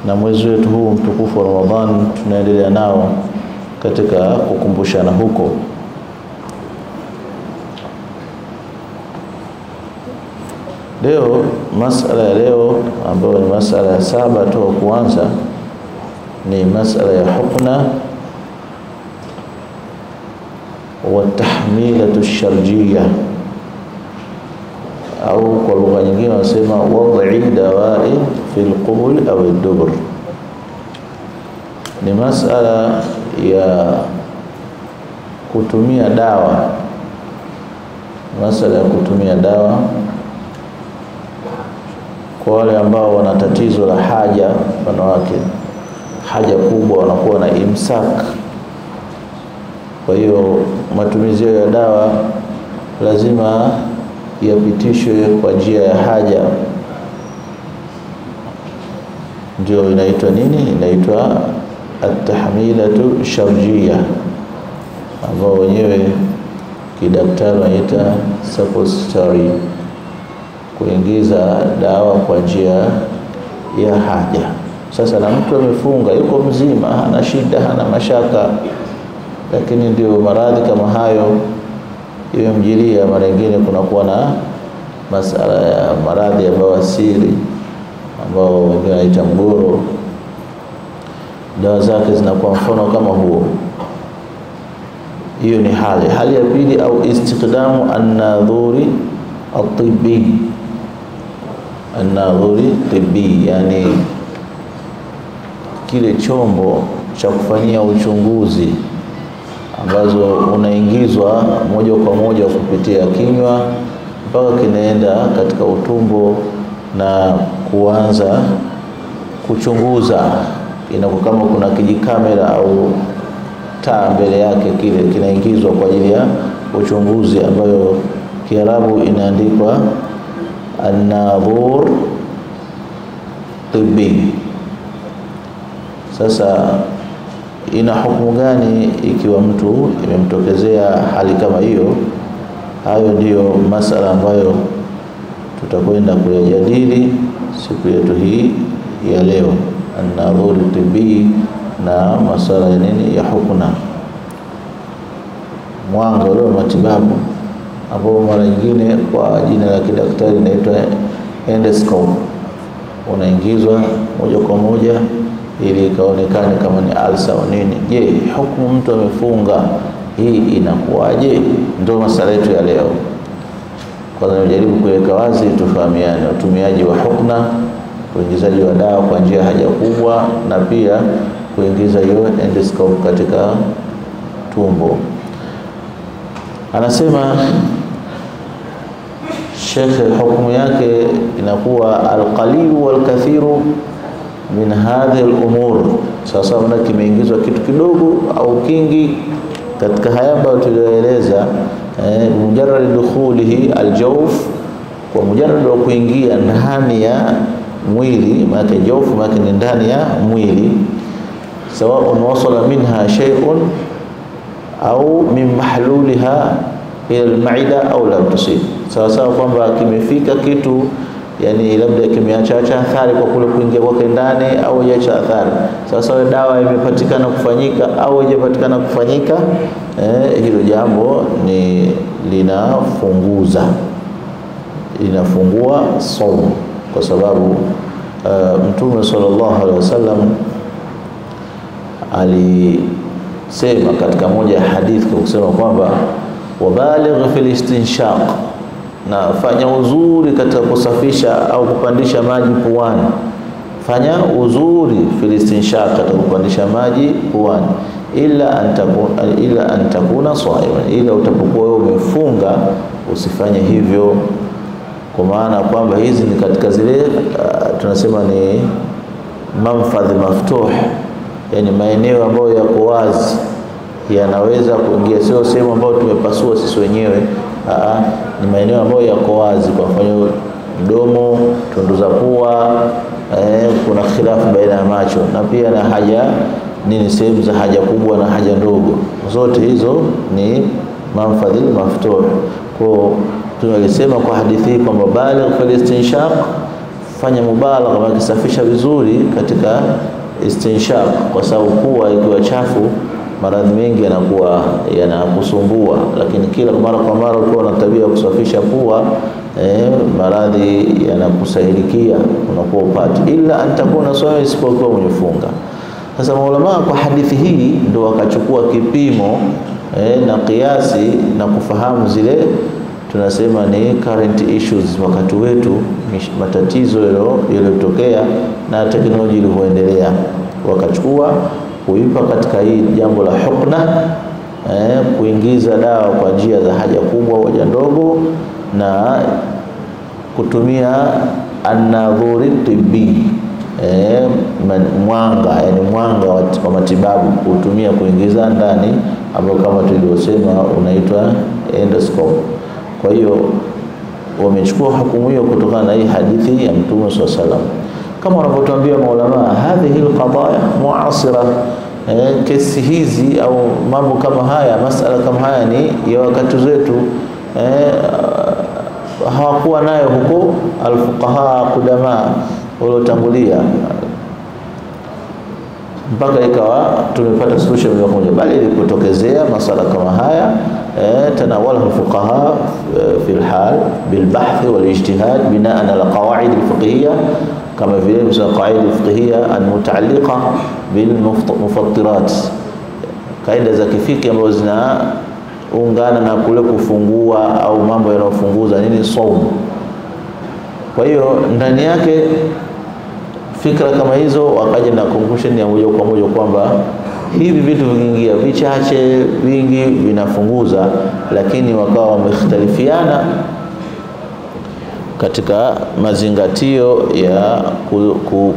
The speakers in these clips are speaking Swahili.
na mwezi wetu huu mtukufu wa Ramadhan tunaendelea nao katika kukumbushana huko. Leo masala ya leo ambayo ni masala ya 7 tu kuanza ni masala ya hukna wa tahmilatu sharjiyya, au kwa lugha nyingine wanasema wad'i dawa'i fil qubul au ad-dubur. Ni masala ya kutumia dawa, masala ya kutumia dawa kwa wale ambao wana tatizo la haja, wanawake haja kubwa wanakuwa na imsak. Kwa hiyo matumizi ya dawa lazima yapitishwe kwa njia ya haja, ndio inaitwa nini? Inaitwa at-tahmilatu sharjiyya, ambao wenyewe kidaktari wanaita suppository, kuingiza dawa kwa njia ya haja. Sasa na mtu amefunga, yuko mzima, hana shida, hana mashaka, lakini ndio maradhi kama hayo imemjilia. Mara nyingine kunakuwa na masala ya maradhi ya bawasiri ambao wengine wanaita mgoro, dawa zake zinakuwa mfano kama huo. Hiyo ni hali. Hali ya pili, au istikhdamu an-nadhuri at-tibbi. An-nadhuri tibbi, yani kile chombo cha kufanyia uchunguzi ambazo unaingizwa moja kwa moja kupitia kinywa mpaka kinaenda katika utumbo na kuanza kuchunguza. Inakuwa kama kuna kijikamera au taa mbele yake, kile kinaingizwa kwa ajili ya uchunguzi, ambayo Kiarabu inaandikwa an-nadhur tibbi. Sasa ina hukumu gani ikiwa mtu imemtokezea hali kama hiyo? Hayo ndiyo masala ambayo tutakwenda kuyajadili siku yetu hii ya leo, an-nadhur tibbi na masala ya nini ya hukuna, mwanga ule wa matibabu ambao mara nyingine kwa jina la kidaktari inaitwa endoscope, unaingizwa moja kwa moja ili ikaonekane kama ni alsa au nini. Je, hukumu mtu amefunga hii inakuwaje? Ndio masala yetu ya leo. Kwanza nijaribu kuweka wazi tufahamiane utumiaji wa hukna, uingizaji wa dawa kwa njia haja kubwa, na pia kuingiza hiyo endoscope katika tumbo. Anasema Sheikh, hukumu yake inakuwa alqalilu walkathiru min hadhihi al-umur. Sasa maana kimeingizwa kitu kidogo au kingi katika haya ambayo tuliyoeleza, mujarrad dukhulihi aljawf, kwa mujarrad wa kuingia ndani ya mwili, maana jawf maana ni ndani ya mwili, sawa wasala minha shay'un au min mahluliha ila al-ma'ida au lam tusib. Sawa sawa kwamba kimefika kitu, yani labda kimeacha athari kwa kule kuingia kwake ndani au haijacha athari. Sasa dawa imepatikana kufanyika au haijapatikana kufanyika, hilo jambo ni linafunguza, linafungua saumu, kwa sababu Mtume sallallahu alaihi wasallam alisema katika moja ya hadithi kwa kusema kwamba wabaligh fil istinshaq, na fanya uzuri katika kusafisha au kupandisha maji puani. Fanya uzuri fil istinshaq, katika kupandisha maji puani, ila antakuna saiman, ila utapokuwa wewe umefunga usifanye hivyo, kwa maana kwamba hizi ni katika zile tunasema ni manfadhi maftuh, yani maeneo ambayo yako wazi yanaweza kuingia, sio sehemu ambayo tumepasua sisi wenyewe. Ni maeneo ambayo yako wazi, kwa mfano mdomo, tundu za pua, kuna khilafu baina ya macho na pia na haja nini, sehemu za haja kubwa na haja ndogo, zote hizo ni manfadhi maftuh. Kwa tunalisema kwa hadithi hii kwamba baligh fil istinshaq, fanya mubalagha, wakisafisha vizuri katika istinshaq, kwa sababu pua ikiwa chafu maradhi mengi yanakuwa yanakusumbua, lakini kila mara kwa mara ukiwa na tabia ya kusafisha pua maradhi yanakusahilikia, unakuwa upati, ila antakuna sawa, isipokuwa mwenye funga. Sasa maulama kwa hadithi hii ndio wakachukua kipimo na kiasi na kufahamu zile tunasema ni current issues wakati wetu, matatizo yaliyotokea na teknolojia ilivyoendelea, wakachukua kuipa katika hii jambo la hukna, kuingiza dawa kwa njia za haja kubwa haja ndogo, na kutumia anadhuri tibbi, mwanga, yani mwanga wa matibabu kutumia kuingiza ndani, ambao kama tulivyosema unaitwa endoscope. Kwa hiyo wamechukua hukumu hiyo kutokana na hii hadithi ya Mtume swalla salam. Kama wanavyotuambia maulama, hadhihi alqadaya muasira, kesi hizi au mambo kama haya, masala kama haya ni ya wakati wetu, hawakuwa nayo huko alfuqaha kudama waliotangulia, mpaka ikawa tumepata solution moja kwa moja, bali ilipotokezea masala kama haya تناوله الفقهاء في الحال بالبحث والاجتهاد بناء على قواعد الفقهية، كما في القواعد الفقهية المتعلقة بالمفطرات، kaida za kifiki ambazo zinaungana na kule kufungua au mambo yanayofunguza nini saumu. Kwa hiyo ndani yake fikra kama hizo, wakaja na conclusion ya moja kwa moja kwamba hivi vitu vikiingia vichache vingi vinafunguza, lakini wakawa wamekhtalifiana katika mazingatio ya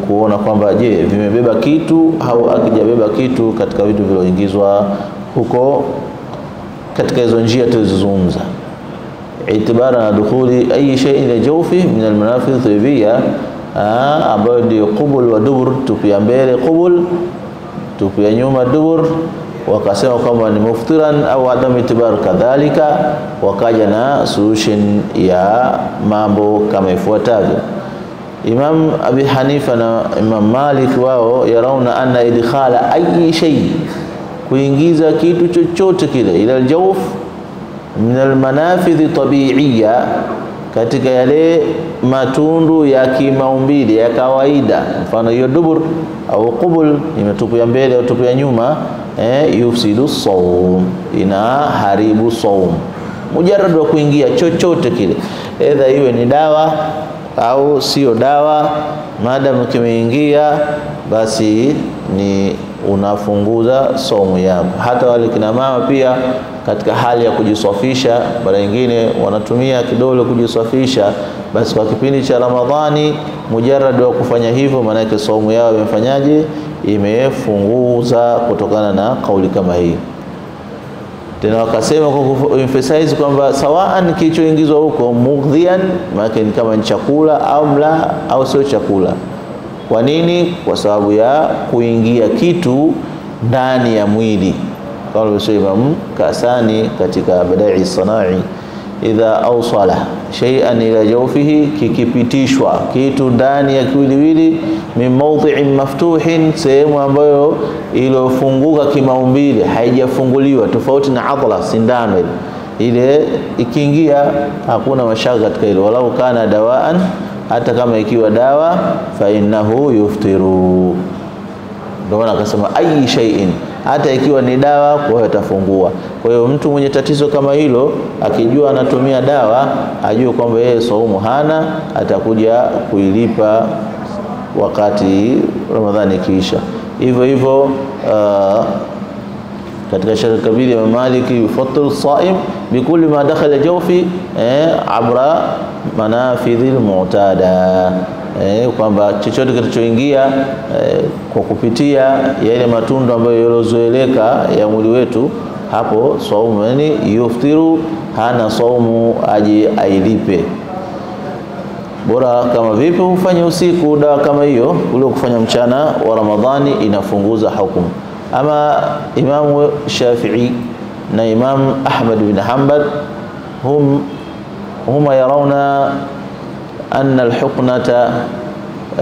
kuona kwamba je, vimebeba kitu au akijabeba kitu katika vitu vilivyoingizwa huko katika hizo njia tulizozungumza. Itibara na dukhuli ayi shay'in ila jawfi min almanafidh tabiia, ambayo ndio qubul wa dubur, tupia mbele qubul, tupia nyuma dubur, wakasema kwamba ni muftiran au adam itibar kadhalika. Wakaja na solution ya mambo kama ifuatavyo. Imam Abi Hanifa na Imam Malik wao yarauna anna idkhala ayi shay, kuingiza kitu chochote kile ila aljawf min almanafidh tabiiya, katika yale matundu ya kimaumbile ya kawaida, mfano hiyo dubur au qubul, imetupu ya mbele au tupu ya nyuma, yufsidu sawm, inaharibu sawm. Mujarrad wa kuingia chochote kile, either iwe ni dawa au sio dawa, maadamu kimeingia basi ni unafunguza saumu yako. Hata wale kina mama pia katika hali ya kujisafisha, mara nyingine wanatumia kidole kujisafisha, basi kwa kipindi cha Ramadhani mujarrad wa kufanya hivyo, maana yake saumu yao imefanyaje? Imefunguza, kutokana na kauli kama hii. Tena wakasema kwa kuemphasize kwamba sawaan kilichoingizwa huko mughdhian, maana ni kama ni chakula au mla au sio chakula. Kwa nini? Kwa sababu ya kuingia kitu ndani ya mwili. Kama alivyosema Imam Kasani katika Badai Sanai, idha awsala shay'an ila jawfihi, kikipitishwa kitu ndani ya kiwiliwili, min mawdhi'in maftuhin, sehemu ambayo iliyofunguka kimaumbile, haijafunguliwa, tofauti na adla, sindano ile ikiingia hakuna mashaka katika hilo, walau kana dawaan, hata kama ikiwa dawa, fa innahu yuftiru. Ndio maana akasema ayi shay'in, hata ikiwa ni dawa, kwa hiyo atafungua. Kwa hiyo mtu mwenye tatizo kama hilo akijua anatumia dawa, ajue kwamba yeye saumu hana, atakuja kuilipa wakati Ramadhani ikiisha. Hivyo hivyo katika Sharh Kabir ya Maliki, yufattiru saim bikulli ma dakhala jawfi abra manafidhil mu'tada, kwamba chochote kilichoingia kwa kupitia yale matundu ambayo yalozoeleka ya mwili wetu, hapo saumu yani yuftiru, hana saumu, aje ailipe. Bora kama vipi ufanye usiku dawa kama hiyo kuliko kufanya mchana wa Ramadhani, inafunguza hukumu. Ama Imam Shafi'i na Imam Ahmad bin Hanbal huma yarawna anna alhuqnata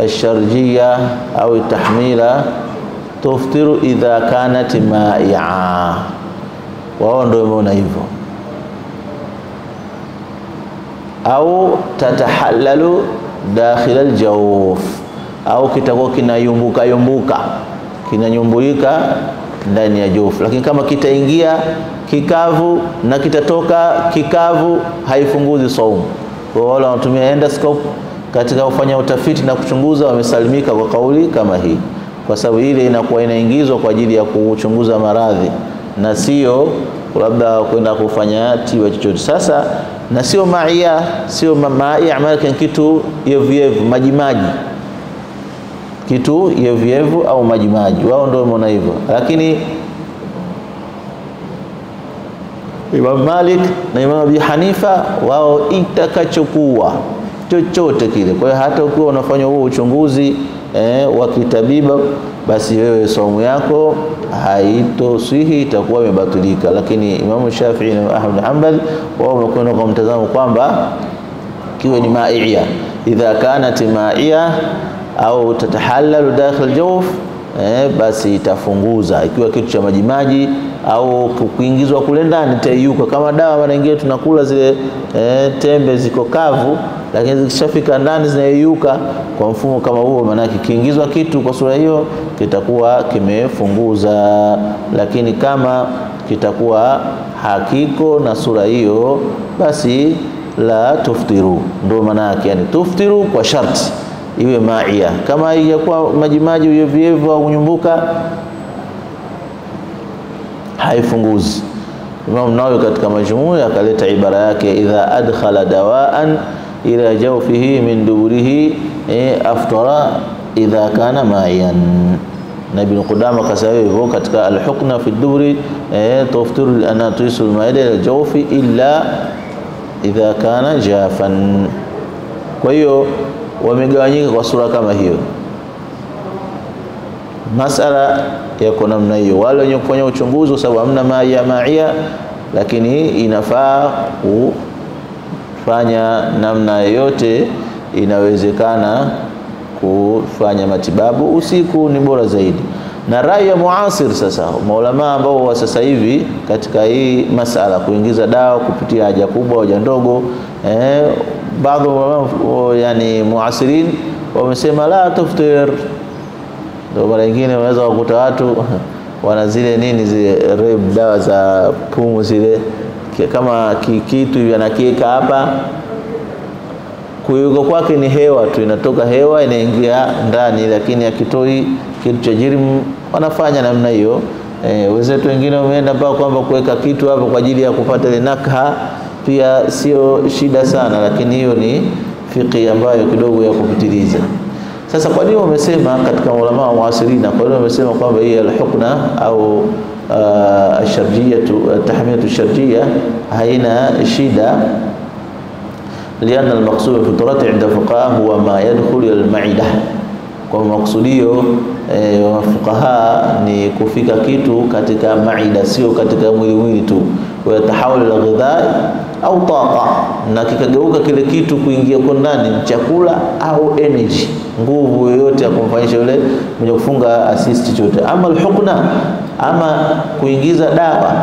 Asharjia au tahmila tuftiru idha kanat ma'i'a, wao ndio wameona hivyo, au tatahallalu dakhil aljawf, au kitakuwa kinayumbuka yumbuka, kinanyumbulika ndani ya jofu. Lakini kama kitaingia kikavu na kitatoka kikavu, haifunguzi saumu. Kwa wale wanatumia endoscope katika kufanya utafiti na kuchunguza, wamesalimika kwa kauli kama hii, kwa sababu ile inakuwa inaingizwa kwa ajili ya kuchunguza maradhi na sio labda kwenda kufanya tiba chochote. Sasa na sio maia, sio maia maana kitu yevu maji maji, kitu yevu au maji maji, wao ndio wameona hivyo. Lakini Imam Malik na Imam Abi Hanifa wao itakachokuwa chochote kile. Kwa hiyo hata ukiwa unafanya huo uchunguzi wa kitabiba, basi wewe saumu yako haitosihi, itakuwa imebatilika. Lakini Imam Shafi'i na Ahmad Hanbal wao wamekwenda kwa mtazamo kwamba kiwe ni maia, idha kanat maia au tatahallalu dakhil jawf, basi itafunguza. Ikiwa kitu cha maji maji au kuingizwa kule ndani itayuka kama dawa. Mara nyingine tunakula zile tembe ziko kavu, lakini zikishafika ndani zinayeyuka. Kwa mfumo kama huo, maana kikiingizwa kitu kwa sura hiyo kitakuwa kimefunguza. Lakini kama kitakuwa hakiko na sura hiyo, basi la tuftiru, ndio maana yake, yani tuftiru kwa sharti iwe maia. Kama haijakuwa maji maji uyevu au kunyumbuka, haifunguzi. Imam Nawawi katika Majmuu akaleta ibara yake, idha adkhala dawaan ila jawfihi min duburihi aftara idha kana ma'iyan. Na Ibn Qudama akasema hivyo katika al-hukna fi duburi tuftiru li-anna tuisul ma'ida ila jawfi illa idha kana jafan. Kwa hiyo wamegawanyika kwa sura kama hiyo. Masala yako namna hiyo, wale wenye kufanya uchunguzi kwa sababu hamna maia maia, lakini inafaa kufanya namna yote inawezekana kufanya matibabu usiku ni bora zaidi. Na rai ya muasir sasa, maulama ambao wa sasa hivi katika hii masala kuingiza dawa kupitia haja kubwa haja ndogo, baadhi yani muasirin wamesema la tuftir. Ndio mara nyingine unaweza kukuta watu wana zile nini zile reb dawa za pumu zile kama kitu hivi anakiweka hapa, kuyuko kwake ni hewa tu, inatoka hewa inaingia ndani, lakini akitoi kitu cha jirimu. Wanafanya namna hiyo. Wenzetu wengine wameenda mpaka kwamba kuweka kitu hapo kwa ajili ya kupata ile nakha, pia sio shida sana, lakini hiyo ni fiqhi ambayo kidogo ya kupitiliza. Sasa kwa nini wamesema katika ulama wa muasirina, kwa nini wamesema kwamba hii al-hukna au asharjiyatu tahmiyatu sharjiyya haina shida? Lianna al-maqsud fi turati 'inda fuqaha huwa ma yadkhulu ila al-ma'ida. Kwa makusudio wa fuqaha ni kufika kitu katika maida, sio katika mwili tu. Wa tahawul al-ghidha au taqa, na kikageuka kile kitu kuingia kwa ndani chakula au energy, nguvu yoyote ya kumfanyisha yule mwenye kufunga assist chochote. Ama al-hukna, ama kuingiza dawa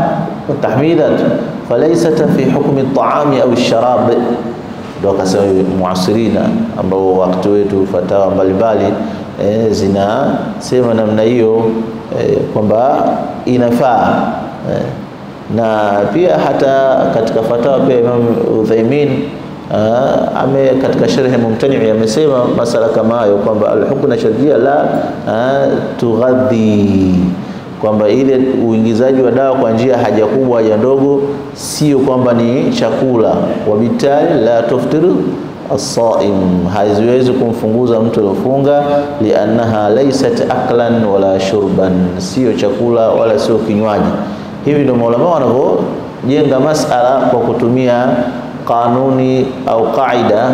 tahmidat, falaysat fi hukmi at-ta'ami au ash-sharab. Ndio akasema muasirina ambao wakati wetu fatawa mbalimbali zinasema namna hiyo kwamba inafaa. Na pia hata katika fatawa pia Imam Uthaymeen ame katika sharh Mumtani' amesema masala kama hayo kwamba al-hukna shar'iyya la tughadhi, kwamba ile uingizaji wa dawa kwa njia haja kubwa haja ndogo sio kwamba ni chakula, wabitali la tuftiru as-saim, haziwezi kumfunguza mtu aliyofunga, li'annaha laysat aklan wala shurban, sio chakula wala sio kinywaji. Hivi ndio maulama wanavyojenga masala kwa kutumia kanuni au kaida,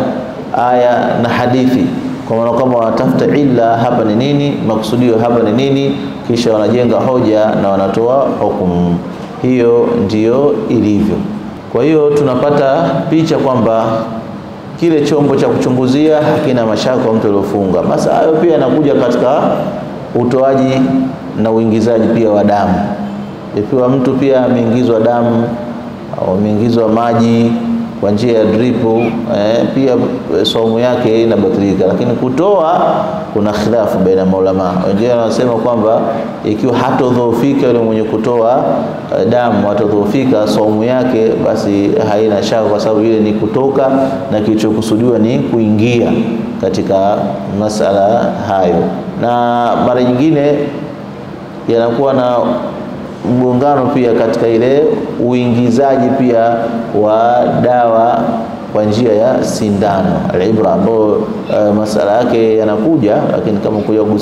aya na hadithi, kwa maana kama wanatafuta illa hapa ni nini, makusudio hapa ni nini, kisha wanajenga hoja na wanatoa hukumu. Hiyo ndiyo ilivyo. Kwa hiyo tunapata picha kwamba Kile chombo cha kuchunguzia hakina mashaka kwa mtu aliyofunga. Basi hayo pia yanakuja katika utoaji na uingizaji pia wa damu. Ikiwa mtu pia ameingizwa damu au ameingizwa maji kwa njia ya drip, pia saumu yake inabatilika. Lakini kutoa kuna khilafu baina maulama. Wengine wanasema kwamba ikiwa hatodhoofika yule mwenye kutoa damu, hatodhoofika saumu yake, basi haina shaka, kwa sababu ile ni kutoka na kilichokusudiwa ni kuingia katika masala hayo. Na mara nyingine yanakuwa na mgongano pia katika ile uingizaji pia wa dawa kwa njia ya sindano al-ibra, ambayo masala yake yanakuja, lakini kama kuja